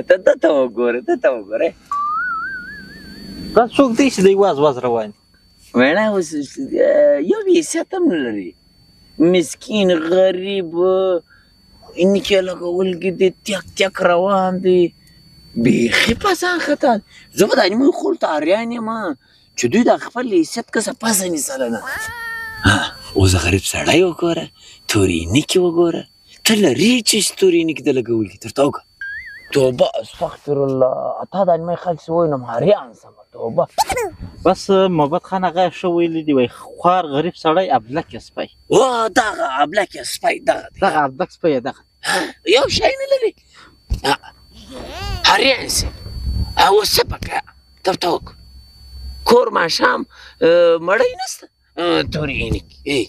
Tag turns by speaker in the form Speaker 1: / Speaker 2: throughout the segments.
Speaker 1: ته ده ته وګوره، ده ته وګوره.
Speaker 2: دا څوک دی چې دی واز واز روان دی؟
Speaker 1: وینا اوس یو حیثیت هم نه لري، مسکین غریب، اینکې لګول کې دی، تیک تیک روان دی، بیخي په ځان خطا. زه به دا نیمه خور ته اریان یم چې دوی د خپل حیثیت کسه پزه نیسله نه. اوس غریب سړی وګوره، تورې عینکې وګوره، ته لرې چې تورې عینکې د لګول کي درته وکړه. توبه استغفر الله، تا دا نیمه خلک چې وایي نو اریان سم. توبه.
Speaker 2: بس محبت خان هغه ښه ویلي دي، وایي خوار غریب سړی ابلک یې سپی.
Speaker 1: واه دغه ابلک یې سپی، دغه دی،
Speaker 2: دغه ابلک سپی یې دغه
Speaker 1: یو شی نه لري. اریان سي او څه پکې درته وکړه. کور ماښام مړی نسته، تورې عینکې.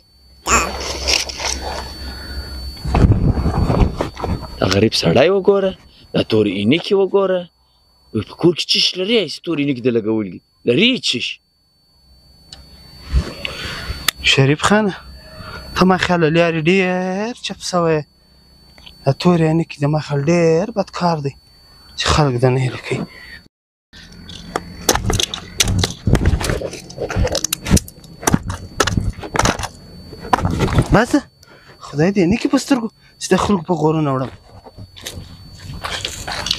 Speaker 1: دا غریب سړی وګوره، دا تورې عینکې وګوره، په کور کې چش لري هسې تورې عینکې د لګولي دي، لري چش.
Speaker 3: شریف خانه ته ما خیال له لارې ډېر چپ سوی یې. دا تورې عینکې د ما خیال ډېر بد کار دی چې خلک د نه هیله کوي. بس خدای دې عینکې په سترګو چې د خلکو په غورونه وړم.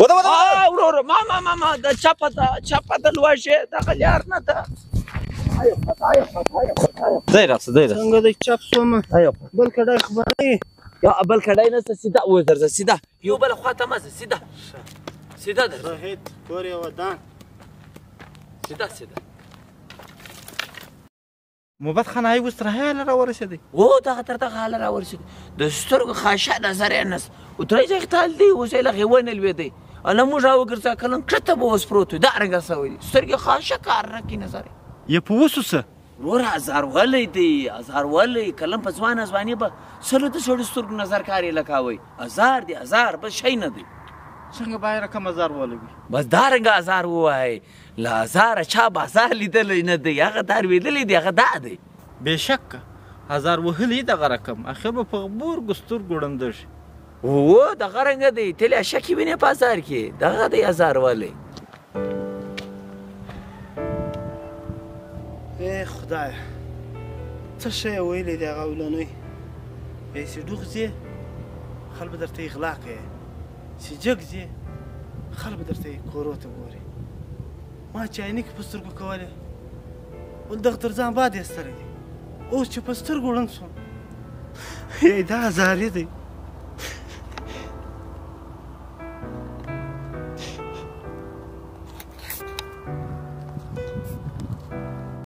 Speaker 1: وده وده وروره، ما ما ما ما د چپه ده، چپه ده لوږې، دغه لار نه ده.
Speaker 2: ځای راسه، ځای راسه.
Speaker 3: څنګه دی چپ سوم؟ بل کډای خو به نه وي.
Speaker 1: یا بل کډای نسته، سیده اوس درځه، سیده یو بل خوا ته مه ځه، سیده سیده درځه.
Speaker 3: راهید کور یې ودان.
Speaker 1: سیده سیده.
Speaker 2: محبت خان هغې اوس تر حاله راورسېدی.
Speaker 1: و دغه تر دغه حاله راورسېدی، د سترګو خاشه نظر یې نسته. او ترې ځای تال دی، اوس یې له هغې ونې لوېدی. اله موږ راوګرځه، کله کښته به اوس پروت وي، دا رنګه سوی دی، سترګې خاشه کار نه کوي نظر یې.
Speaker 2: یې په وسو څه؟
Speaker 1: وروره ازار ولی دی، ازار ولی، کلم په ځوانه ځواني به سلو د سړي سترګو نظر کار یې لکاوی. ازار دی، ازار بس شی نه دی.
Speaker 2: څنګه به رقم ازار ولوي؟
Speaker 1: بس دا رنګه ازار ووایي، له ازاره چا بازار لیدلی نه دی، هغه دار ویدلی دی، هغه دا دی.
Speaker 2: بېشکه ازار وهلی دغه رقم اخر به په غبرګو سترګو ړنده شي.
Speaker 1: هو دغه رنګه دی، تل یې شکې وینې په ازار کې، دغه دی ازار ولی.
Speaker 3: ای خدایه څه ښه یې ویلی دی هغه اولنی، ای چې ډوخ ځې خلک به درته اغلا کوي، چې جګ ځې خلک به درته کورو ته ګوري. ما چې عینکې په سترګو کولې ول دغه تر ځان باد ایستلی دی، اوس چې په سترګو ړوند سوم ای دا ازاري دی.